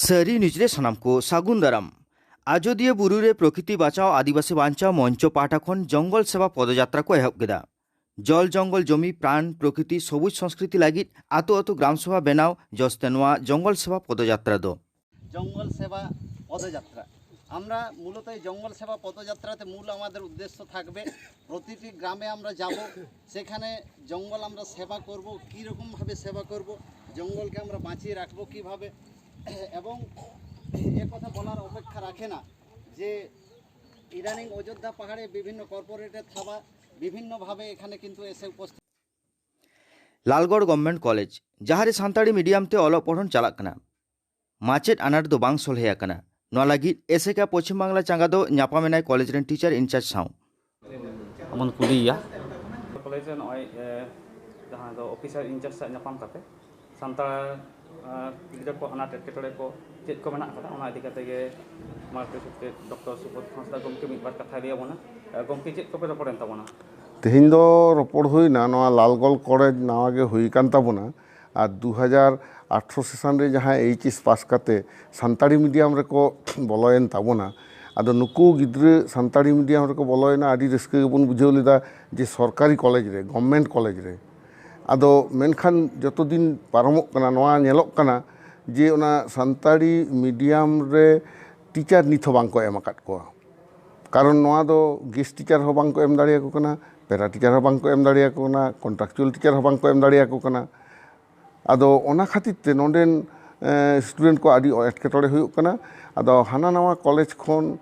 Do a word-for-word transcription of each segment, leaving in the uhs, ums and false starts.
ᱥᱟᱹᱨᱤ ᱱᱤᱭᱩᱡᱽ ᱨᱮ ᱥᱟᱱᱟᱢ ᱠᱚ ᱥᱟᱹᱜᱩᱱ ᱫᱟᱨᱟᱢ᱾ ᱟᱡᱚᱫᱤᱭᱟᱹ ᱵᱩᱨᱩ ᱨᱮ ᱯᱨᱚᱠᱤᱛᱤ ᱵᱟᱪᱟᱣ ᱟᱹᱫᱤᱵᱟᱹᱥᱤ ᱵᱟᱧᱪᱟᱣ ᱢᱚᱧᱪᱚ ᱯᱟᱦᱴᱟ ᱠᱷᱚᱱ ᱡᱚᱝᱜᱚᱞ ᱥᱮᱵᱟ ᱯᱚᱫᱚᱡᱟᱛᱨᱟ ᱠᱚ ᱮᱦᱚᱵ ᱠᱮᱫᱟ᱾ ᱡᱚᱞ ᱡᱚᱝᱜᱚᱞ ᱡᱚᱢᱤ ᱯᱨᱟᱱ ᱯᱨᱚᱠᱤᱛᱤ ᱥᱚᱵᱩᱡ ᱥᱚᱝᱥᱠᱨᱤᱛᱤ ᱞᱟᱹᱜᱤᱫ ᱟᱛᱳ ᱟᱛᱳ ᱜᱨᱟᱢ ᱥᱚᱵᱷᱟ ᱵᱮᱱᱟᱣ ᱡᱚᱥᱛᱮ ᱱᱚᱣᱟ ᱡᱚᱝᱜᱚᱞ ᱥᱮᱵᱟ ᱯᱚᱫᱚᱡᱟᱛᱨᱟ ᱫᱚ᱾ জঙ্গল সেবা পদযাত্রা। আমরা মূলত এই জঙ্গল সেবা পদযাত্রাতে মূল আমাদের উদ্দেশ্য থাকবে, প্রতিটি গ্রামে আমরা যাব, সেখানে জঙ্গল আমরা সেবা করব, কীরকমভাবে সেবা করব, জঙ্গলকে আমরা বাঁচিয়ে রাখবো কীভাবে, এবং এ কথা বলার অপেক্ষা রাখে না যে ইদানিং অযোধ্যা পাহাড়ে বিভিন্ন কর্পোরেটের থাবা বিভিন্নভাবে এখানে কিন্তু এসে উপস্থিত। ᱞᱟᱞᱜᱚᱲ ᱜᱚᱵᱷᱢᱮᱱᱴ ᱠᱚᱞᱮᱡᱽ, ᱡᱟᱦᱟᱸ ᱨᱮ ᱥᱟᱱᱛᱟᱲᱤ ᱢᱤᱰᱤᱭᱟᱢ ᱛᱮ ᱚᱞᱚᱜ ᱯᱚᱲᱦᱚᱱ ᱪᱟᱞᱟᱜ ᱠᱟᱱᱟ, ᱢᱟᱪᱮᱫ ᱟᱱᱟᱴ ᱫᱚ ᱵᱟᱝ ᱥᱚᱞᱦᱮ ᱟᱠᱟᱱᱟ᱾ ᱱᱚᱣᱟ ᱞᱟᱹᱜᱤᱫ ᱮᱥᱮᱠᱟ ᱯᱚᱪᱷᱤᱢ ᱵᱟᱝᱞᱟ ᱪᱟᱸᱜᱟ ᱫᱚ ᱧᱟᱯᱟᱢ ᱮᱱᱟᱭ ᱠᱚᱞᱮᱡᱽ ᱨᱮᱱ ᱴᱤᱪᱟᱨ ᱤᱱᱪᱟᱨᱡᱽ ᱥᱟᱶ᱾ ᱵᱚᱱ ᱠᱩᱞᱤᱭᱮᱭᱟ᱾ ᱠᱚᱞᱮᱡᱽ ᱨᱮ ᱱᱚᱜᱼᱚᱭ ᱮ, ᱡᱟᱦᱟᱸ ᱫᱚ ᱚᱯᱷᱤᱥᱟᱨ ᱤᱱᱪᱟᱨᱡᱽ ᱥᱟᱶ ᱧᱟᱯᱟᱢ ᱠᱟᱛᱮ ᱥᱟᱱᱛᱟᱲ ᱮ, ᱜᱤᱫᱽᱨᱟᱹ ᱠᱚ ᱟᱱᱟᱴ ᱮᱴᱠᱮᱴᱚᱬᱮ ᱠᱚ ᱪᱮᱫ ᱠᱚ ᱢᱮᱱᱟᱜ ᱟᱠᱟᱫᱟ, ᱚᱱᱟ ᱤᱫᱤ ᱠᱟᱛᱮ ᱜᱮ ᱢᱟᱨᱠᱮᱴ ᱰᱚᱠᱴᱚᱨ ᱥᱩᱵᱳᱫᱷ ᱦᱟᱸᱥᱫᱟ ᱜᱚᱢᱠᱮ ᱢᱤᱫ ᱵᱟᱨ ᱠᱟᱛᱷᱟᱭ ᱞᱟᱹᱭ ᱟᱵᱚᱱᱟ᱾ ᱮ, ᱜᱚᱢᱠᱮ, ᱪᱮᱫ ᱠᱚᱯᱮ ᱨᱚᱯᱚᱲᱮᱱ ᱛᱟᱵᱚᱱᱟ? ᱛᱮᱦᱮᱧ ᱫᱚ ᱨᱚᱯᱚᱲ ᱦᱩᱭᱱᱟ ᱱᱚᱣᱟ ᱞᱟᱞᱜᱚᱲ ᱠᱚᱞᱮᱡᱽ ᱱᱟᱣᱟ ᱜᱮ ᱦᱩᱭ ᱟᱠᱟᱱ ᱛᱟᱵᱚᱱᱟ᱾ ᱟᱨ ᱫᱩ ᱦᱟᱡᱟᱨ ᱟᱴᱷᱨᱚ ᱥᱮᱥᱟᱱ ᱨᱮ ᱡᱟᱦᱟᱸᱭ ᱮᱭᱤᱪ ᱮᱥ ᱯᱟᱥ ᱠᱟᱛᱮ ᱥᱟᱱᱛᱟᱲᱤ ᱢᱤᱰᱤᱭᱟᱢ ᱨᱮᱠᱚ ᱵᱚᱞᱚᱭᱮᱱ ᱛᱟᱵᱚᱱᱟ, ᱟᱫᱚ ᱱᱩᱠᱩ ᱜᱤᱫᱽᱨᱟᱹ ᱥᱟᱱᱛᱟᱲᱤ ᱢᱤᱰᱤᱭᱟᱢ ᱨᱮᱠᱚ ᱵᱚᱞᱚᱭᱮᱱᱟ, ᱟᱹᱰᱤ ᱨᱟᱹᱥᱠᱟᱹ ᱜᱮᱵᱚᱱ ᱵᱩᱡᱷᱟᱹᱣ ᱞᱮᱫᱟ ᱡᱮ ᱥᱚᱨᱠᱟᱨᱤ ᱠᱚᱞᱮᱡᱽ ᱨᱮ, ᱜᱚᱵᱷᱢᱮᱱᱴ ᱠᱚᱞᱮᱡᱽ ᱨᱮ᱾ ᱟᱫᱚ ᱢᱮᱱᱠᱷᱟᱱ ᱡᱚᱛᱚ ᱫᱤᱱ ᱯᱟᱨᱚᱢᱚᱜ ᱠᱟᱱᱟ, ᱱᱚᱣᱟ ᱧᱮᱞᱚᱜ ᱠᱟᱱᱟ ᱡᱮ ᱚᱱᱟ ᱥᱟᱱᱛᱟᱲᱤ ᱢᱤᱰᱤᱭᱟᱢ ᱨᱮ ᱴᱤᱪᱟᱨ ᱱᱤᱛ ᱦᱚᱸ ᱵᱟᱝ ᱠᱚ ᱮᱢ ᱟᱠᱟᱫ ᱠᱚᱣᱟ᱾ ᱠᱟᱨᱚᱱ ᱱᱚᱣᱟ ᱫᱚ ᱜᱮᱥᱴ ᱴᱤᱪᱟᱨ ᱦᱚᱸ ᱵᱟᱝ ᱠᱚ ᱮᱢ ᱫᱟᱲᱮᱭᱟᱠᱚ ᱠᱟᱱᱟ, ᱯᱮᱨᱟ ᱴᱤᱪᱟᱨ ᱦᱚᱸ ᱵᱟᱝ ᱠᱚ ᱮᱢ ᱫᱟᱲᱮᱭᱟᱠᱚ ᱠᱟᱱᱟ, ᱠᱚᱱᱴᱨᱟᱠᱪᱩᱣᱟᱞ ᱴᱤᱪᱟᱨ ᱦᱚᱸ ᱵᱟᱝ ᱠᱚ ᱮᱢ ᱫᱟᱲᱮᱭᱟᱠᱚ ᱠᱟᱱᱟ᱾ ᱟᱫᱚ ᱚᱱᱟ ᱠᱷᱟᱹᱛᱤᱨ ᱛᱮ ᱱᱚᱰᱮᱱ ᱥᱴᱩᱰᱮᱱᱴ ᱠᱚ ᱟᱹᱰᱤ ᱮᱴᱠᱮᱴᱚᱬᱮ ᱦᱩᱭᱩᱜ ᱠᱟᱱᱟ᱾ ᱟᱫᱚ ᱦᱟᱱᱟ ᱱᱟᱣᱟ ᱠᱚᱞᱮᱡᱽ ᱠᱷᱚᱱ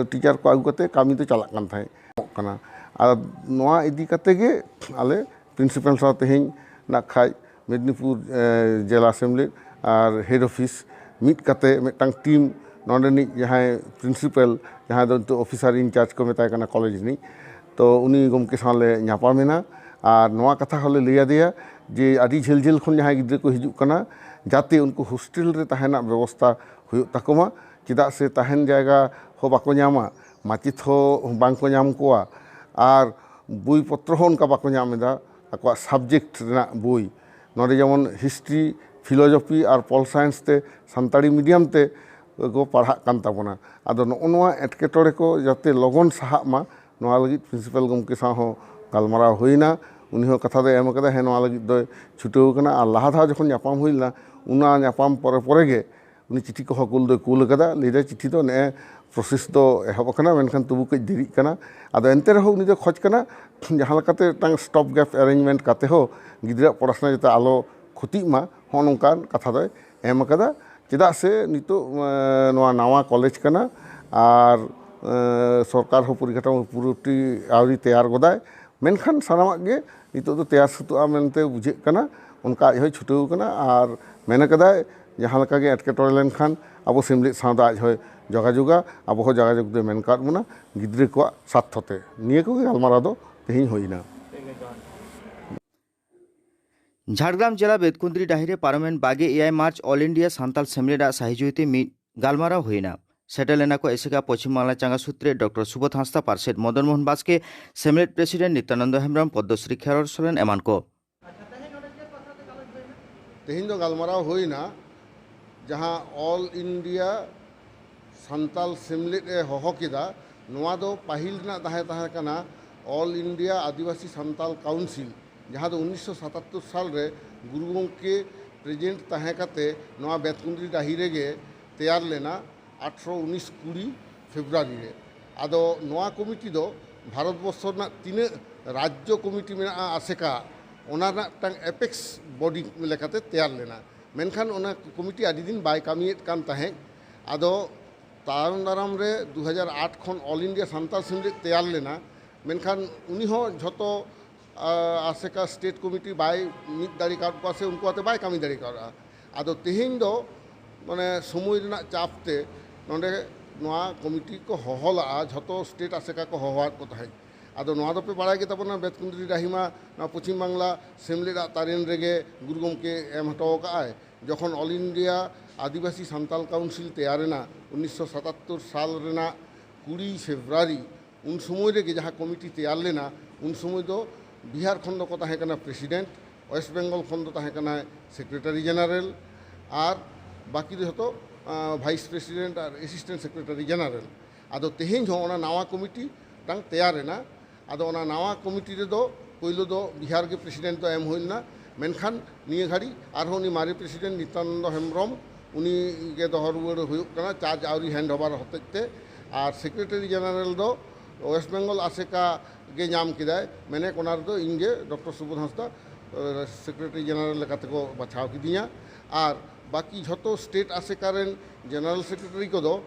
ᱴᱤᱪᱟᱨ ᱠᱚ ᱟᱹᱜᱩ ᱠᱟᱛᱮ ᱠᱟᱹᱢᱤ ᱫᱚ ᱪᱟᱞᱟᱜ ᱠᱟᱱ ᱛᱟᱦᱮᱸᱫ ᱠᱟᱱᱟ᱾ ᱟᱨ ᱱᱚᱣᱟ ᱤᱫᱤ ᱠᱟᱛᱮ ᱜᱮ ᱟᱞᱮ ᱯᱨᱤᱱᱥᱤᱯᱟᱞ ᱥᱟᱶ ᱛᱮᱦᱮᱧ ᱱᱟᱜ ᱠᱷᱟᱡ ᱢᱮᱫᱽᱱᱤᱯᱩᱨ ᱮ, ᱡᱮᱞᱟ ᱟᱥᱮᱢᱵᱞᱤ ᱟᱨ ᱦᱮᱰ ᱚᱯᱷᱤᱥ ᱢᱤᱫ ᱠᱟᱛᱮ ᱢᱤᱫᱴᱟᱝ ᱴᱤᱢ ᱱᱚᱰᱮᱱᱤᱡ ᱡᱟᱦᱟᱸᱭ ᱯᱨᱤᱱᱥᱤᱯᱟᱞ, ᱡᱟᱦᱟᱸᱭ ᱫᱚ ᱱᱤᱛᱚᱜ ᱚᱯᱷᱤᱥᱟᱨ ᱤᱱᱪᱟᱨᱡᱽ ᱠᱚ ᱢᱮᱛᱟᱭ ᱠᱟᱱᱟ ᱠᱚᱞᱮᱡᱽ ᱨᱤᱱᱤᱡ, ᱛᱚ ᱩᱱᱤ ᱜᱚᱢᱠᱮ ᱥᱟᱶ ᱞᱮ ᱧᱟᱯᱟᱢᱮᱱᱟ᱾ ᱟᱨ ᱱᱚᱣᱟ ᱠᱟᱛᱷᱟ ᱦᱚᱸᱞᱮ ᱞᱟᱹᱭ ᱟᱫᱮᱭᱟ ᱡᱮ ᱟᱹᱰᱤ ᱡᱷᱟᱹᱞ ᱡᱷᱟᱹᱞ ᱠᱷᱚᱱ ᱡᱟᱦᱟᱸᱭ ᱜᱤᱫᱽᱨᱟᱹ ᱠᱚ ᱦᱤᱡᱩᱜ ᱠᱟᱱᱟ, ᱡᱟᱛᱮ ᱩᱱᱠᱩ ᱦᱳᱥᱴᱮᱞ ᱨᱮ ᱛᱟᱦᱮᱱ ᱨᱮᱱᱟᱜ ᱵᱮᱵᱚᱥᱛᱷᱟ ᱦᱩᱭᱩᱜ ᱛᱟᱠᱚ ᱢᱟ, ᱪᱮᱫᱟᱜ ᱥᱮ ᱛᱟᱦᱮᱱ ᱡᱟᱭᱜᱟ ᱦᱚᱸ ᱵᱟᱠᱚ ᱧᱟᱢᱟ, ᱢᱟᱪᱮᱫ ᱦᱚᱸ ᱵᱟᱝ ᱠᱚ ᱧᱟᱢ ᱠᱚᱣᱟ, ᱟᱨ ᱵᱳᱭ ᱯᱚᱛᱨᱚ ᱦᱚᱸ ᱚᱱᱠᱟ ᱵᱟᱠᱚ ᱧᱟᱢ ᱮᱫᱟ ᱟᱠᱚᱣᱟᱜ ᱥᱟᱵᱡᱮᱠᱴ ᱨᱮᱱᱟᱜ ᱵᱳᱭ᱾ ᱱᱚᱰᱮ ᱡᱮᱢᱚᱱ ᱦᱤᱥᱴᱨᱤ, ᱯᱷᱤᱞᱳᱡᱚᱯᱷᱤ ᱟᱨ ᱯᱚᱞ ᱥᱟᱭᱮᱱᱥ ᱛᱮ ᱥᱟᱱᱛᱟᱲᱤ ᱢᱤᱰᱤᱭᱟᱢ ᱛᱮ ᱠᱚ ᱯᱟᱲᱦᱟᱜ ᱠᱟᱱ ᱛᱟᱵᱚᱱᱟ᱾ ᱟᱫᱚ ᱱᱚᱜᱼᱚ ᱱᱚᱣᱟ ᱮᱴᱠᱮᱴᱚᱬᱮ ᱠᱚ ᱡᱟᱛᱮ ᱞᱚᱜᱚᱱ ᱥᱟᱦᱟᱜ ᱢᱟ, ᱱᱚᱣᱟ ᱞᱟᱹᱜᱤᱫ ᱯᱨᱤᱱᱥᱤᱯᱟᱞ ᱜᱚᱢᱠᱮ ᱥᱟᱶ ᱦᱚᱸ ᱜᱟᱞᱢᱟᱨᱟᱣ ᱦᱩᱭᱱᱟ᱾ ᱩᱱᱤ ᱦᱚᱸ ᱠᱟᱛᱷᱟ ᱫᱚᱭ ᱮᱢ ᱟᱠᱟᱫᱟ, ᱦᱮᱸ, ᱱᱚᱣᱟ ᱞᱟᱹᱜᱤᱫ ᱫᱚᱭ ᱪᱷᱩᱴᱟᱹᱣ ᱟᱠᱟᱱᱟ᱾ ᱟᱨ ᱞᱟᱦᱟ ᱫᱷᱟᱣ ᱡᱚᱠᱷᱚᱱ ᱧᱟᱯᱟᱢ ᱦᱩᱭ ᱞᱮᱱᱟ, ᱚᱱᱟ ᱧᱟᱯᱟᱢ ᱯᱚᱨᱮ ᱯᱚᱨᱮ ᱜᱮ ᱩᱱᱤ ᱪᱤᱴᱷᱤ ᱠᱚᱦᱚᱸ ᱠᱩᱞ ᱫᱚᱭ ᱠᱩᱞ ᱟᱠᱟᱫᱟ᱾ ᱞᱟᱹᱭᱫᱟᱭ, ᱪᱤᱴᱷᱤ ᱫᱚ ᱱᱮᱜᱼᱮ ᱯᱨᱚᱥᱮᱥ ᱫᱚ ᱮᱦᱚᱵ ᱟᱠᱟᱱᱟ, ᱢᱮᱱᱠᱷᱟᱱ ᱛᱚᱵᱩ ᱠᱟᱹᱡ ᱫᱮᱨᱤᱜ ᱠᱟᱱᱟ᱾ ᱟᱫᱚ ᱮᱱᱛᱮ ᱨᱮᱦᱚᱸ ᱩᱱᱤ ᱫᱚᱭ ᱠᱷᱚᱡᱽ ᱠᱟᱱᱟ ᱡᱟᱦᱟᱸ ᱞᱮᱠᱟᱛᱮ ᱢᱤᱫᱴᱟᱝ ᱥᱴᱚᱯ ᱜᱮᱯ ᱮᱨᱮᱧᱡᱽᱢᱮᱱᱴ ᱠᱟᱛᱮ ᱦᱚᱸ ᱜᱤᱫᱽᱨᱟᱹᱣᱟᱜ ᱯᱚᱲᱟᱥᱩᱱᱟ ᱡᱟᱛᱮ ᱟᱞᱚ ᱠᱷᱚᱛᱤᱜ ᱢᱟ, ᱦᱚᱸᱜᱼᱚ ᱱᱚᱝᱠᱟᱱ ᱠᱟᱛᱷᱟ ᱫᱚᱭ ᱮᱢ ᱟᱠᱟᱫᱟ᱾ ᱪᱮᱫᱟᱜ ᱥᱮ ᱱᱤᱛᱚᱜ, ᱮᱸ, ᱱᱚᱣᱟ ᱱᱟᱣᱟ ᱠᱚᱞᱮᱡᱽ ᱠᱟᱱᱟ ᱟᱨ, ᱮᱸ, ᱥᱚᱨᱠᱟᱨ ᱦᱚᱸ ᱯᱚᱨᱤᱠᱟᱴᱷᱟᱢᱳ ᱯᱩᱨᱟᱹᱴᱤ ᱟᱹᱣᱨᱤ ᱛᱮᱭᱟᱨ ᱜᱚᱫᱟᱭ᱾ ᱢᱮᱱᱠᱷᱟᱱ ᱥᱟᱱᱟᱢᱟᱜ ᱜᱮ ᱱᱤᱛᱚᱜ ᱫᱚ ᱛᱮᱭᱟᱨ ᱥᱟᱹᱛᱚᱜᱼᱟ ᱢᱮᱱᱛᱮ ᱵᱩᱡᱷᱟᱹᱜ ᱠᱟᱱᱟ᱾ ᱚᱱᱠᱟ ᱟᱡ ᱦᱚᱸᱭ ᱪᱷᱩᱴᱟᱹᱣ ᱠᱟᱱᱟ ᱟᱨ ᱢᱮᱱ ᱟᱠᱟᱫᱟᱭ, ᱡᱟᱦᱟᱸ ᱞᱮᱠᱟ ᱜᱮ ᱮᱴᱠᱮᱴᱚᱬᱮ ᱞᱮᱱᱠᱷᱟᱱ ᱟᱵᱚ ᱥᱮᱢᱞᱮᱫ ᱥᱟᱶ ᱫᱚ ᱟᱡ ᱦᱚᱸᱭ ᱡᱳᱜᱟᱡᱳᱜᱟ, ᱟᱵᱚ ᱦᱚᱸ ᱡᱳᱜᱟᱡᱳᱜᱽ ᱫᱚᱭ ᱢᱮᱱ ᱠᱟᱫ ᱵᱚᱱᱟ ᱜᱤᱫᱽᱨᱟᱹ ᱠᱚᱣᱟᱜ ᱥᱟᱨᱛᱷᱚ ᱛᱮ᱾ ᱱᱤᱭᱟᱹ ᱠᱚᱜᱮ ᱜᱟᱞᱢᱟᱨᱟᱣ ᱫᱚ ᱛᱮᱦᱮᱧ ᱦᱩᱭᱱᱟ᱾ ᱡᱷᱟᱲᱜᱨᱟᱢ ᱡᱮᱞᱟ ᱵᱮᱛᱠᱩᱸᱫᱽᱨᱤ ᱰᱟᱹᱦᱤ ᱨᱮ ᱯᱟᱨᱚᱢᱮᱱ ᱵᱟᱜᱮ ᱮᱭᱟᱭ ᱢᱟᱨᱪ ᱚᱞ ᱤᱱᱰᱤᱭᱟ ᱥᱟᱱᱛᱟᱞ ᱥᱮᱢᱞᱮᱫ ᱟᱜ ᱥᱟᱹᱦᱤ ᱡᱩᱦᱤᱛᱮ ᱢᱤᱫ ᱜᱟᱞᱢᱟᱨᱟᱣ ᱦᱩᱭᱮᱱᱟ᱾ ᱥᱮᱴᱮᱨ ᱞᱮᱱᱟ ᱠᱚ ᱮᱥᱮᱠᱟ ᱯᱚᱪᱷᱤᱢ ᱵᱟᱝᱞᱟ ᱪᱟᱸᱜᱟ ᱥᱩᱛᱨᱮ ᱰᱚᱠᱴᱚᱨ ᱥᱩᱵᱳᱫᱷ ᱦᱟᱸᱥᱫᱟ, ᱯᱟᱨᱥᱮᱛ ᱢᱚᱫᱚᱱ ᱢᱳᱦᱚᱱ ᱵᱟᱥᱠᱮ, ᱥᱮᱢᱞᱮᱫ ᱯᱨᱮᱥᱤᱰᱮᱱᱴ ᱱᱤᱛᱭᱟᱱᱚᱱᱫᱚ ᱦᱮᱢᱵᱨᱚᱢ, ᱯᱚᱫᱽᱢᱚᱥᱨᱤ ᱠᱷᱮᱨᱣᱟᱞ ᱥᱚᱨᱮᱱ ᱮᱢᱟᱱ ᱠᱚ᱾ ᱛᱮᱦᱮᱧ ᱫᱚ ᱜᱟᱞᱢᱟᱨᱟᱣ ᱦᱩᱭᱱᱟ ᱡᱟᱦᱟᱸ ᱚᱞ ᱤᱱᱰᱤᱭᱟ ᱥᱟᱱᱛᱟᱞ ᱥᱮᱢᱞᱮᱫ ᱮ ᱦᱚᱦᱚ ᱠᱮᱫᱟ, ᱱᱚᱣᱟ ᱫᱚ ᱯᱟᱹᱦᱤᱞ ᱨᱮᱱᱟᱜ ᱛᱟᱦᱮᱸ, ᱛᱟᱦᱮᱸ ᱠᱟᱱᱟ ᱚᱞ ᱤᱱᱰᱤᱭᱟ ᱟᱹᱫᱤᱵᱟᱹᱥᱤ ᱥᱟᱱᱛᱟᱞ ᱠᱟᱣᱩᱱᱥᱤᱞ, ᱡᱟᱦᱟᱸ ᱫᱚ ᱩᱱᱤᱥᱥᱚ ᱥᱟᱛᱟᱛᱛᱳᱨ ᱥᱟᱞ ᱨᱮ ᱜᱩᱨᱩ ᱜᱚᱢᱠᱮ ᱯᱨᱮᱡᱮᱱᱴ ᱛᱟᱦᱮᱸ ᱠᱟᱛᱮ ᱱᱚᱣᱟ ᱵᱮᱛᱠᱩᱸᱫᱽᱨᱤ ᱰᱟᱹᱦᱤ ᱨᱮᱜᱮ ᱛᱮᱭᱟᱨ ᱞᱮᱱᱟ ᱟᱴᱷᱨᱚ, ᱩᱱᱤᱥ, ᱠᱩᱲᱤ ᱯᱷᱮᱵᱽᱨᱩᱣᱟᱨᱤ ᱨᱮ᱾ ᱟᱫᱚ ᱱᱚᱣᱟ ᱠᱚᱢᱤᱴᱤ ᱫᱚ ᱵᱷᱟᱨᱚᱛ ᱵᱚᱨᱥᱚ ᱨᱮᱱᱟᱜ ᱛᱤᱱᱟᱹᱜ ᱨᱟᱡᱽᱡᱚ ᱠᱚᱢᱤᱴᱤ ᱢᱮᱱᱟᱜᱼᱟ ᱟᱥᱮᱠᱟ, ᱚᱱᱟ ᱨᱮᱱᱟᱜ ᱢᱤᱫᱴᱟᱝ ᱮᱯᱮᱠᱥ ᱵᱚᱰᱤ ᱞᱮᱠᱟᱛᱮ ᱛᱮᱭᱟᱨ ᱞᱮᱱᱟ᱾ ᱢᱮᱱᱠᱷᱟᱱ ᱚᱱᱟ ᱠᱚᱢᱤᱴᱤ ᱟᱹᱰᱤ ᱫᱤᱱ ᱵᱟᱭ ᱠᱟᱹᱢᱤᱭᱮᱫ ᱠᱟᱱ ᱛᱟᱦᱮᱸᱫ᱾ ᱟᱫᱚ ᱛᱟᱭᱚᱢ ᱫᱟᱨᱟᱢ ᱨᱮ ᱫᱩ ᱦᱟᱡᱟᱨ ᱟᱴ ᱠᱷᱚᱱ ᱚᱞ ᱤᱱᱰᱤᱭᱟ ᱥᱟᱱᱛᱟᱞ ᱥᱮᱢᱞᱮᱫ ᱛᱮᱭᱟᱨ ᱞᱮᱱᱟ, ᱢᱮᱱᱠᱷᱟᱱ ᱩᱱᱤ ᱦᱚᱸ ᱡᱷᱚᱛᱚ, ᱟ, ᱟᱥᱮᱠᱟ ᱥᱴᱮᱴ ᱠᱚᱢᱤᱴᱤ ᱵᱟᱭ ᱢᱤᱫ ᱫᱟᱲᱮ ᱠᱟᱣᱟᱫ ᱠᱚᱣᱟ ᱥᱮ ᱩᱱᱠᱩ ᱟᱛᱮ ᱵᱟᱭ ᱠᱟᱹᱢᱤ ᱫᱟᱲᱮ ᱠᱟᱣᱫᱟ᱾ ᱟᱫᱚ ᱛᱮᱦᱮᱧ ᱫᱚ ᱢᱟᱱᱮ ᱥᱚᱢᱚᱭ ᱨᱮᱱᱟᱜ ᱪᱟᱯ ᱛᱮ ᱱᱚᱰᱮ ᱱᱚᱣᱟ ᱠᱚᱢᱤᱴᱤ ᱠᱚ ᱦᱚᱦᱚ ᱞᱟᱜᱼᱟ, ᱡᱷᱚᱛᱚ ᱥᱴᱮᱴ ᱟᱥᱮᱠᱟ ᱠᱚ ᱦᱚᱦᱚᱣᱟᱫ ᱠᱚ ᱛᱟᱦᱮᱸᱫ᱾ ᱟᱫᱚ ᱱᱚᱣᱟ ᱫᱚᱯᱮ ᱵᱟᱲᱟᱭ ᱜᱮ ᱛᱟᱵᱚᱱᱟ, ᱵᱮᱛᱠᱩᱸᱫᱽᱨᱤ ᱰᱟᱹᱦᱤ ᱢᱟ ᱱᱚᱣᱟ ᱯᱚᱪᱷᱤᱢ ᱵᱟᱝᱞᱟ ᱥᱮᱢᱞᱮᱫ ᱟᱜ ᱛᱟᱨᱮᱱ ᱨᱮᱜᱮ ᱜᱩᱨᱩ ᱜᱚᱢᱠᱮ ᱮᱢ ᱦᱚᱴᱚ ᱟᱠᱟᱫ ᱟᱭ᱾ ᱡᱚᱠᱷᱚᱱ ᱚᱞ ᱤᱱᱰᱤᱭᱟ ᱟᱹᱫᱤᱵᱟᱹᱥᱤ ᱥᱟᱱᱛᱟᱞ ᱠᱟᱣᱩᱱᱥᱤᱞ ᱛᱮᱭᱟᱨ ᱮᱱᱟ ᱩᱱᱤᱥᱥᱚ ᱥᱟᱛᱟᱛᱛᱳᱨ ᱥᱟᱞ ᱨᱮᱱᱟᱜ ᱠᱩᱲᱤ ᱯᱷᱮᱵᱽᱨᱩᱣᱟᱨᱤ, ᱩᱱ ᱥᱚᱢᱚᱭ ᱨᱮᱜᱮ ᱡᱟᱦᱟᱸ ᱠᱚᱢᱤᱴᱤ ᱛᱮᱭᱟᱨ ᱞᱮᱱᱟ, ᱩᱱ ᱥᱚᱢᱚᱭ ᱫᱚ ᱵᱤᱦᱟᱨ ᱠᱷᱚᱱ ᱫᱚᱠᱚ ᱛᱟᱦᱮᱸ ᱠᱟᱱᱟ ᱯᱨᱮᱥᱤᱰᱮᱱᱴ, ᱳᱭᱮᱥᱴ ᱵᱮᱝᱜᱚᱞ ᱠᱷᱚᱱ ᱫᱚ ᱛᱟᱦᱮᱸ ᱠᱟᱱᱟᱭ ᱥᱮᱠᱨᱮᱴᱟᱨᱤ ᱡᱮᱱᱟᱨᱮᱞ, ᱟᱨ ᱵᱟᱹᱠᱤ ᱫᱚ ᱡᱷᱚᱛᱚ ᱵᱷᱟᱭᱤᱥ ᱯᱨᱮᱥᱤᱰᱮᱱᱴ ᱟᱨ ᱮᱥᱤᱥᱴᱮᱱᱴ ᱥᱮᱠᱨᱮᱴᱟᱨᱤ ᱡᱮᱱᱟᱨᱮᱞ᱾ ᱟᱫᱚ ᱛᱮᱦᱮᱧ ᱦᱚᱸ ᱚᱱᱟ ᱱᱟᱣᱟ ᱠᱚᱢᱤᱴᱤ ᱢᱤᱫᱴᱟᱝ ᱛᱮᱭᱟᱨ ᱮᱱᱟ᱾ ᱟᱫᱚ ᱚᱱᱟ ᱱᱟᱣᱟ ᱠᱚᱢᱤᱴᱤ ᱨᱮᱫᱚ ᱯᱳᱭᱞᱳ ᱫᱚ ᱵᱤᱦᱟᱨ ᱜᱮ ᱯᱨᱮᱥᱤᱰᱮᱱᱴ ᱫᱚ ᱮᱢ ᱦᱩᱭ ᱞᱮᱱᱟ, ᱢᱮᱱᱠᱷᱟᱱ ᱱᱤᱭᱟᱹ ᱜᱷᱟᱹᱲᱤᱡ ᱟᱨᱦᱚᱸ ᱩᱱᱤ ᱢᱟᱨᱮ ᱯᱨᱮᱥᱤᱰᱮᱱᱴ ᱱᱤᱛᱟᱱᱚᱱᱫᱚ ᱦᱮᱢᱵᱨᱚᱢ, ᱩᱱᱤ ᱜᱮ ᱫᱚᱦᱚ ᱨᱩᱣᱟᱹᱲ ᱦᱩᱭᱩᱜ ᱠᱟᱱᱟ, ᱪᱟᱨᱡᱽ ᱟᱹᱣᱨᱤ ᱦᱮᱱᱰ ᱳᱵᱷᱟᱨ ᱦᱚᱛᱮᱡ ᱛᱮ᱾ ᱟᱨ ᱥᱮᱠᱨᱮᱴᱟᱨᱤ ᱡᱮᱱᱟᱨᱮᱞ ᱫᱚ ᱳᱭᱮᱥᱴ ᱵᱮᱝᱜᱚᱞ ᱟᱥᱮᱠᱟ ᱜᱮ ᱧᱟᱢ ᱠᱮᱫᱟᱭ, ᱢᱮᱱᱮᱠ ᱚᱱᱟ ᱨᱮᱫᱚ ᱤᱧ ᱜᱮ ᱰᱚᱠᱴᱚᱨ ᱥᱩᱵᱳᱫᱷ ᱦᱟᱸᱥᱫᱟ, ᱥᱮᱠᱨᱮᱴᱟᱨᱤ ᱡᱮᱱᱟᱨᱮᱞ ᱞᱮᱠᱟᱛᱮ ᱠᱚ ᱵᱟᱪᱷᱟᱣ ᱠᱤᱫᱤᱧᱟ᱾ ᱟᱨ ᱵᱟᱹᱠᱤ ᱡᱷᱚᱛᱚ ᱥᱴᱮᱴ ᱟᱥᱮᱠᱟ ᱨᱮᱱ ᱡᱮᱱᱟᱨᱮᱞ ᱥᱮᱠᱨᱮᱴᱟᱨᱤ ᱠᱚᱫᱚ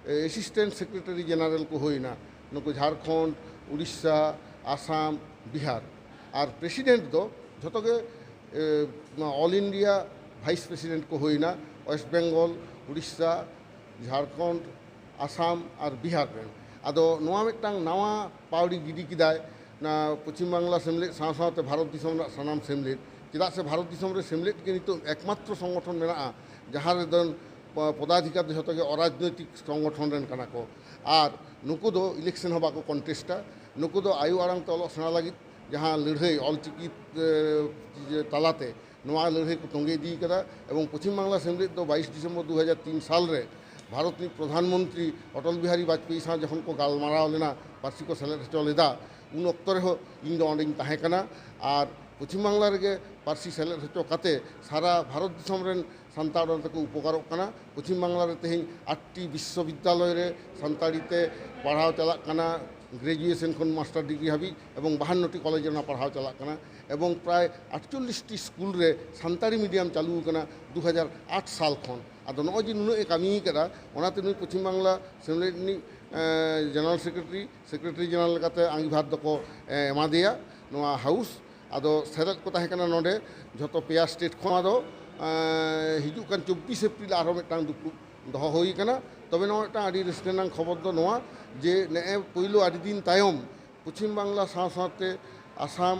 ᱮᱥᱤᱥᱴᱮᱱᱴ ᱥᱮᱠᱨᱮᱴᱟᱨᱤ ᱡᱮᱱᱟᱨᱮᱞ ᱠᱚ ᱦᱩᱭᱱᱟ᱾ ᱱᱩᱠᱩ ᱡᱷᱟᱲᱠᱷᱚᱸᱰ, ᱩᱲᱤᱥᱥᱟ, ᱟᱥᱟᱢ, ᱵᱤᱦᱟᱨ᱾ ᱟᱨ ᱯᱨᱮᱥᱤᱰᱮᱱᱴ ᱫᱚ ᱡᱷᱚᱛᱚ ᱜᱮ ᱚᱞ ᱤᱱᱰᱤᱭᱟ ᱵᱷᱟᱭᱤᱥ ᱯᱨᱮᱥᱤᱰᱮᱱᱴ ᱠᱚ ᱦᱩᱭᱱᱟ, ᱳᱭᱮᱥᱴ ᱵᱮᱝᱜᱚᱞ, ᱩᱲᱤᱥᱥᱟ, ᱡᱷᱟᱲᱠᱷᱚᱸᱰ, ᱟᱥᱟᱢ ᱟᱨ ᱵᱤᱦᱟᱨ ᱨᱮᱱ᱾ ᱟᱫᱚ ᱱᱚᱣᱟ ᱢᱤᱫᱴᱟᱝ ᱱᱟᱣᱟ ᱯᱟᱣᱲᱤ ᱜᱤᱰᱤ ᱠᱮᱫᱟᱭ ᱚᱱᱟ ᱯᱚᱪᱷᱤᱢ ᱵᱟᱝᱞᱟ ᱥᱮᱢᱞᱮᱫ ᱥᱟᱶ ᱥᱟᱶᱛᱮ ᱵᱷᱟᱨᱚᱛ ᱫᱤᱥᱚᱢ ᱨᱮᱱᱟᱜ ᱥᱟᱱᱟᱢ ᱥᱮᱢᱞᱮᱫ᱾ ᱪᱮᱫᱟᱜ ᱥᱮ ᱵᱷᱟᱨᱚᱛ ᱫᱤᱥᱚᱢ ᱨᱮ ᱥᱮᱢᱞᱮᱫ ᱜᱮ ᱱᱤᱛᱚᱜ ᱮᱠᱢᱟᱛᱨᱚ ᱥᱚᱝᱜᱚᱴᱷᱚᱱ ᱢᱮᱱᱟᱜᱼᱟ, ᱡᱟᱦᱟᱸ ᱨᱮᱫᱚ ᱯᱚᱫᱟᱫᱷᱤᱠᱟᱨ ᱫᱚ ᱡᱷᱚᱛᱚ ᱜᱮ ᱚᱨᱟᱡᱽᱱᱳᱭᱛᱤᱠ ᱥᱚᱝᱜᱚᱴᱷᱚᱱ ᱨᱮᱱ ᱠᱟᱱᱟ ᱠᱚ᱾ ᱟᱨ ᱱᱩᱠᱩ ᱫᱚ ᱤᱞᱮᱠᱥᱚᱱ ᱦᱚᱸ ᱵᱟᱠᱚ ᱠᱚᱱᱴᱮᱥᱴᱟ᱾ ᱱᱩᱠᱩ ᱫᱚ ᱟᱭᱳ ᱟᱲᱟᱝ ᱛᱮ ᱚᱞᱚᱜ ᱥᱮᱬᱟ ᱞᱟᱹᱜᱤᱫ ᱡᱟᱦᱟᱸ ᱞᱟᱹᱲᱦᱟᱹᱭ ᱚᱞᱪᱤᱠᱤ ᱛᱟᱞᱟᱛᱮ ᱱᱚᱣᱟ ᱞᱟᱹᱲᱦᱟᱹᱭ ᱠᱚ ᱛᱚᱸᱜᱮ ᱤᱫᱤ ᱠᱟᱫᱟ᱾ ᱮᱵᱚᱝ ᱯᱚᱪᱷᱤᱢ ᱵᱟᱝᱞᱟ ᱥᱮᱢᱞᱮᱫ ᱫᱚ ᱵᱟᱭᱤᱥ ᱰᱤᱥᱮᱢᱵᱚᱨ ᱫᱩ ᱦᱟᱡᱟᱨ ᱛᱤᱱ ᱥᱟᱞ ᱨᱮ ᱵᱷᱟᱨᱚᱛ ᱨᱤᱱᱤᱡ ᱯᱨᱚᱫᱷᱟᱱ ᱢᱚᱱᱛᱨᱤ ᱚᱴᱚᱞ ᱵᱤᱦᱟᱨᱤ ᱵᱟᱡᱽᱯᱮᱭᱤ ᱥᱟᱶ ᱡᱚᱠᱷᱚᱱ ᱠᱚ ᱜᱟᱞᱢᱟᱨᱟᱣ ᱞᱮᱱᱟ, ᱯᱟᱹᱨᱥᱤ ᱠᱚ ᱥᱮᱞᱮᱫ ᱦᱚᱪᱚ ᱞᱮᱫᱟ, ᱩᱱ ᱚᱠᱛᱚ ᱨᱮᱦᱚᱸ ᱤᱧ ᱫᱚ ᱚᱸᱰᱮᱧ ᱛᱟᱦᱮᱸ ᱠᱟᱱᱟ᱾ ᱟᱨ ᱯᱚᱪᱷᱤᱢ ᱵᱟᱝᱞᱟ ᱨᱮᱜᱮ ᱯᱟᱹᱨᱥᱤ ᱥᱮᱞᱮᱫ ᱦᱚᱪᱚ ᱠᱟᱛᱮ ᱥᱟᱨᱟ ᱵᱷᱟᱨᱚᱛ ᱫᱤᱥᱚᱢ ᱨᱮᱱ ᱥᱟᱱᱛᱟᱲ ᱚᱱᱟ ᱛᱮᱠᱚ ᱩᱯᱚᱠᱟᱨᱚᱜ ᱠᱟᱱᱟ᱾ ᱯᱚᱪᱷᱤᱢ ᱵᱟᱝᱞᱟ ᱨᱮ ᱛᱮᱦᱮᱧ ᱟᱴᱴᱤ ᱵᱤᱥᱥᱚᱵᱤᱫᱽᱫᱟᱞᱚᱭ ᱨᱮ ᱥᱟᱱᱛᱟᱲᱤ ᱛᱮ ᱯᱟᱲᱦᱟᱣ ᱪᱟᱞᱟᱜ ᱠᱟᱱᱟ, ᱜᱨᱮᱡᱩᱭᱮᱥᱚᱱ ᱠᱷᱚᱱ ᱢᱟᱥᱴᱟᱨ ᱰᱤᱜᱽᱨᱤ ᱦᱟᱹᱵᱤᱡ, ᱮᱵᱚᱝ ᱵᱟᱦᱟᱱᱱᱚ ᱴᱤ ᱠᱚᱞᱮᱡᱽ ᱨᱮ ᱚᱱᱟ ᱯᱟᱲᱦᱟᱣ ᱪᱟᱞᱟᱜ ᱠᱟᱱᱟ᱾ ᱮᱵᱚᱝ ᱯᱨᱟᱭ ᱟᱴᱪᱚᱞᱞᱤᱥ ᱴᱤ ᱥᱠᱩᱞ ᱨᱮ ᱥᱟᱱᱛᱟᱲᱤ ᱢᱤᱰᱤᱭᱟᱢ ᱪᱟᱹᱞᱩ ᱟᱠᱟᱱᱟ ᱫᱩ ᱦᱟᱡᱟᱨ ᱟᱴ ᱥᱟᱞ ᱠᱷᱚᱱ᱾ ᱟᱫᱚ ᱱᱚᱜᱼᱚᱭ ᱡᱮ ᱱᱩᱱᱟᱹᱜ ᱮ ᱠᱟᱹᱢᱤ ᱠᱟᱫᱟ, ᱚᱱᱟᱛᱮ ᱱᱩᱭ ᱯᱚᱪᱷᱤᱢ ᱵᱟᱝᱞᱟ ᱥᱮᱢᱞᱮᱫ ᱨᱤᱱᱤᱡ ᱡᱮᱱᱟᱨᱟᱞ ᱥᱮᱠᱨᱮᱴᱟᱨᱤ, ᱥᱮᱠᱨᱮᱴᱟᱨᱤ ᱡᱮᱱᱟᱨᱟᱞ ᱞᱮᱠᱟᱛᱮ ᱟᱸᱜᱤᱵᱷᱟᱨ ᱫᱚᱠᱚ ᱮᱢᱟᱫᱮᱭᱟ ᱱᱚᱣᱟ ᱦᱟᱣᱩᱥ᱾ ᱟᱫᱚ ᱥᱮᱞᱮᱫ ᱠᱚ ᱛᱟᱦᱮᱸ ᱠᱟᱱᱟ ᱱᱚᱰᱮ ᱡᱷᱚᱛᱚ ᱯᱮᱭᱟ ᱥᱴᱮᱴ ᱠᱷᱚᱱ᱾ ᱟᱫᱚ ᱦᱤᱡᱩᱜ ᱠᱟᱱ ᱪᱚᱵᱵᱤᱥ ᱮᱯᱨᱤᱞ ᱟᱨᱦᱚᱸ ᱢᱤᱫᱴᱟᱝ ᱫᱩᱯᱲᱩᱵ ᱫᱚᱦᱚ ᱦᱩᱭ ᱠᱟᱱᱟ᱾ ᱛᱚᱵᱮ ᱱᱚᱣᱟ ᱢᱤᱫᱴᱟᱝ ᱟᱹᱰᱤ ᱨᱟᱹᱥᱠᱟᱹ ᱨᱮᱱᱟᱜ ᱠᱷᱚᱵᱚᱨ ᱫᱚ ᱱᱚᱣᱟ ᱡᱮ ᱱᱮᱜᱼᱮ ᱯᱳᱭᱞᱳ ᱟᱹᱰᱤ ᱫᱤᱱ ᱛᱟᱭᱚᱢ ᱯᱚᱪᱷᱤᱢ ᱵᱟᱝᱞᱟ ᱥᱟᱶ ᱥᱟᱶᱛᱮ ᱟᱥᱟᱢ,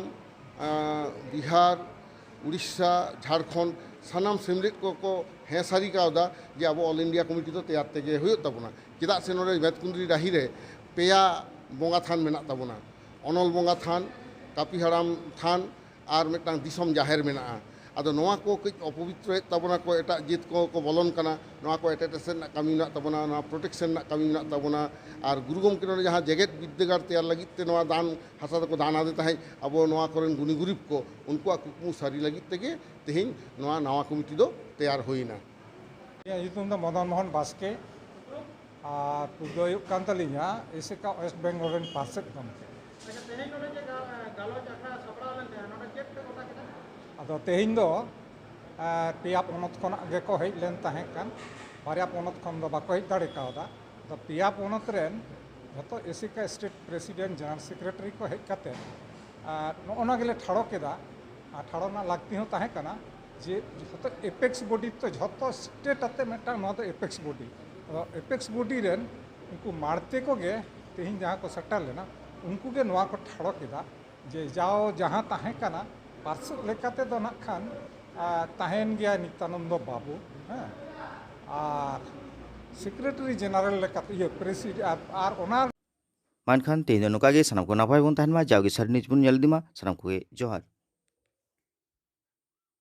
ᱵᱤᱦᱟᱨ, ᱩᱲᱤᱥᱥᱟ, ᱡᱷᱟᱲᱠᱷᱚᱸᱰ ᱥᱟᱱᱟᱢ ᱥᱮᱢᱞᱮᱫ ᱠᱚᱠᱚ ᱦᱮᱸ ᱥᱟᱹᱨᱤ ᱠᱟᱣᱫᱟ ᱡᱮ ᱟᱵᱚ ᱚᱞ ᱤᱱᱰᱤᱭᱟ ᱠᱚᱢᱤᱴᱤ ᱫᱚ ᱛᱮᱭᱟᱨ ᱛᱮᱜᱮ ᱦᱩᱭᱩᱜ ᱛᱟᱵᱚᱱᱟ᱾ ᱪᱮᱫᱟᱜ ᱥᱮ ᱱᱚᱰᱮ ᱢᱮᱫᱠᱩᱸᱫᱽᱨᱤ ᱰᱟᱹᱦᱤ ᱨᱮ ᱯᱮᱭᱟ ᱵᱚᱸᱜᱟ ᱛᱷᱟᱱ ᱢᱮᱱᱟᱜ ᱛᱟᱵᱚᱱᱟ, ᱚᱱᱚᱞ ᱵᱚᱸᱜᱟ ᱛᱷᱟᱱ, ᱠᱟᱹᱯᱤ ᱦᱟᱲᱟᱢ ᱛᱷᱟᱱ ᱟᱨ ᱢᱤᱫᱴᱟᱝ ᱫᱤᱥᱚᱢ ᱡᱟᱦᱮᱨ ᱢᱮᱱᱟᱜᱼᱟ᱾ ᱟᱫᱚ ᱱᱚᱣᱟ ᱠᱚ ᱠᱟᱹᱡ ᱚᱯᱚᱵᱤᱛᱨᱚᱭᱮᱫ ᱛᱟᱵᱚᱱᱟ ᱠᱚ, ᱮᱴᱟᱜ ᱡᱟᱹᱛ ᱠᱚ ᱠᱚ ᱵᱚᱞᱚᱱ ᱠᱟᱱᱟ, ᱱᱚᱣᱟ ᱠᱚ ᱮᱴᱮᱫ ᱮᱥᱮᱫ ᱨᱮᱱᱟᱜ ᱠᱟᱹᱢᱤ ᱢᱮᱱᱟᱜ ᱛᱟᱵᱚᱱᱟ, ᱱᱚᱣᱟ ᱯᱨᱚᱴᱮᱠᱥᱚᱱ ᱨᱮᱱᱟᱜ ᱠᱟᱹᱢᱤ ᱢᱮᱱᱟᱜ ᱛᱟᱵᱚᱱᱟ᱾ ᱟᱨ ᱜᱩᱨᱩ ᱜᱚᱢᱠᱮ ᱱᱚᱰᱮ ᱡᱟᱦᱟᱸ ᱡᱮᱜᱮᱛ ᱵᱤᱫᱽᱫᱟᱹᱜᱟᱲ ᱛᱮᱭᱟᱨ ᱞᱟᱹᱜᱤᱫ ᱛᱮ ᱱᱚᱣᱟ ᱫᱟᱱ ᱦᱟᱥᱟ ᱫᱚᱠᱚ ᱫᱟᱱ ᱟᱫᱮ ᱛᱟᱦᱮᱸᱫ, ᱟᱵᱚ ᱱᱚᱣᱟ ᱠᱚᱨᱮᱱ ᱜᱩᱱᱤ ᱜᱩᱨᱤᱵ ᱠᱚ, ᱩᱱᱠᱩᱣᱟᱜ ᱠᱩᱠᱢᱩ ᱥᱟᱹᱨᱤ ᱞᱟᱹᱜᱤᱫ ᱛᱮᱜᱮ ᱛᱮᱦᱮᱧ ᱱᱚᱣᱟ ᱱᱟᱣᱟ ᱠᱚᱢᱤᱴᱤ ᱫᱚ ᱛᱮᱭᱟᱨ ᱦᱩᱭᱱᱟ᱾ ᱤᱧᱟᱹᱜ ᱧᱩᱛᱩᱢ ᱫᱚ ᱢᱚᱫᱚᱱ ᱢᱳᱦᱚᱱ ᱵᱟᱥᱠᱮ᱾ ᱟᱨ ᱯᱩᱡᱟᱹ ᱦᱩᱭᱩᱜ ᱠᱟᱱ ᱛᱟᱹᱞᱤᱧᱟ ᱮᱥᱮᱠᱟ ᱳᱭᱮᱥᱴ ᱵᱮᱝᱜᱚᱞ ᱨᱮᱱ ᱯᱟᱨᱥᱮᱛ ᱜᱚᱢᱠᱮ᱾ ᱟᱪᱪᱷᱟ, ᱛᱮᱦᱮᱧ ᱱᱚᱰᱮ ᱡᱮ ᱜᱟ-, ᱜᱟᱞᱚᱪ ᱟᱠᱷᱲᱟ ᱥᱟᱯᱲᱟᱣ ᱞᱮᱱ ᱛᱟᱦᱮᱸᱫ, ᱱᱚᱰᱮ ᱪᱮᱫ ᱯᱮ ᱜᱚᱴᱟ ᱠᱮᱫᱟ? ᱟᱫᱚ ᱛᱮᱦᱮᱧ ᱫᱚ, ᱮ, ᱯᱮᱭᱟ ᱯᱚᱱᱚᱛ ᱠᱷᱚᱱᱟᱜ ᱜᱮᱠᱚ ᱦᱮᱡ ᱞᱮᱱ ᱛᱟᱦᱮᱸ ᱠᱟᱱ, ᱵᱟᱨᱭᱟ ᱯᱚᱱᱚᱛ ᱠᱷᱚᱱ ᱫᱚ ᱵᱟᱠᱚ ᱦᱮᱡ ᱫᱟᱲᱮ ᱠᱟᱣᱫᱟ᱾ ᱟᱫᱚ ᱯᱮᱭᱟ ᱯᱚᱱᱚᱛ ᱨᱮᱱ ᱡᱷᱚᱛᱚ ᱮᱥᱮᱠᱟ ᱥᱴᱮᱴ ᱯᱨᱮᱥᱤᱰᱮᱱᱴ, ᱡᱮᱱᱟᱨᱟᱞ ᱥᱮᱠᱨᱮᱴᱟᱨᱤ ᱠᱚ ᱦᱮᱡ ᱠᱟᱛᱮ, ᱟᱨ ᱱᱚᱜᱼᱚ ᱱᱚᱣᱟ ᱜᱮᱞᱮ ᱴᱷᱟᱲᱚ ᱠᱮᱫᱟ᱾ ᱟᱨ ᱴᱷᱟᱲᱚ ᱨᱮᱱᱟᱜ ᱞᱟᱹᱠᱛᱤ ᱦᱚᱸ ᱛᱟᱦᱮᱸ ᱠᱟᱱᱟ ᱡᱮ ᱡᱷᱚᱛᱚ ᱮᱯᱮᱠᱥ ᱵᱚᱰᱤ ᱛᱚ, ᱡᱷᱚᱛᱚ ᱥᱴᱮᱴ ᱟᱛᱮ ᱢᱤᱫᱴᱟᱝ ᱱᱚᱣᱟ ᱫᱚ ᱮᱯᱮᱠᱥ ᱵᱚᱰᱤ᱾ ᱟᱫᱚ ᱮᱯᱮᱠᱥ ᱵᱚᱰᱤ ᱨᱮᱱ ᱩᱱᱠᱩ ᱢᱟᱲᱛᱮ ᱠᱚᱜᱮ ᱛᱮᱦᱮᱧ ᱡᱟᱦᱟᱸ ᱠᱚ ᱥᱮᱴᱮᱨ ᱞᱮᱱᱟ, ᱩᱱᱠᱩ ᱜᱮ ᱱᱚᱣᱟ ᱠᱚ ᱴᱷᱟᱲᱚ ᱠᱮᱫᱟ ᱡᱮ ᱡᱟᱣ ᱡᱟᱦᱟᱸ ᱛᱟᱦᱮᱸ ᱠᱟᱱᱟ ᱯᱟᱨᱥᱮᱫ ᱞᱮᱠᱟᱛᱮ ᱫᱚ ᱱᱟᱜ ᱠᱷᱟᱱ, ᱟ, ᱛᱟᱦᱮᱱ ᱜᱮᱭᱟ ᱱᱤᱛᱭᱟᱱᱚᱱᱫᱚ ᱵᱟᱹᱵᱩ, ᱦᱮᱸ, ᱟᱨ ᱥᱮᱠᱨᱮᱴᱟᱨᱤ ᱡᱮᱱᱟᱨᱟᱞ ᱞᱮᱠᱟᱛᱮ, ᱤᱭᱟᱹ, ᱯᱨᱮᱥᱤᱰ-, ᱟᱨ, ᱟᱨ ᱚᱱᱟ ᱢᱟ ᱮᱱᱠᱷᱟᱱ ᱛᱮᱦᱮᱧ ᱫᱚ ᱱᱚᱝᱠᱟ ᱜᱮ, ᱥᱟᱱᱟᱢ ᱠᱚ ᱱᱟᱯᱟᱭ ᱵᱚᱱ ᱛᱟᱦᱮᱱ ᱢᱟ, ᱡᱟᱣᱜᱮ ᱥᱟᱹᱨᱤ ᱱᱤᱭᱩᱡᱽ ᱵᱚᱱ ᱧᱮᱞ ᱤᱫᱤ ᱢᱟ᱾ ᱥᱟᱱᱟᱢ ᱠᱚᱜᱮ ᱡᱚᱦᱟᱨ᱾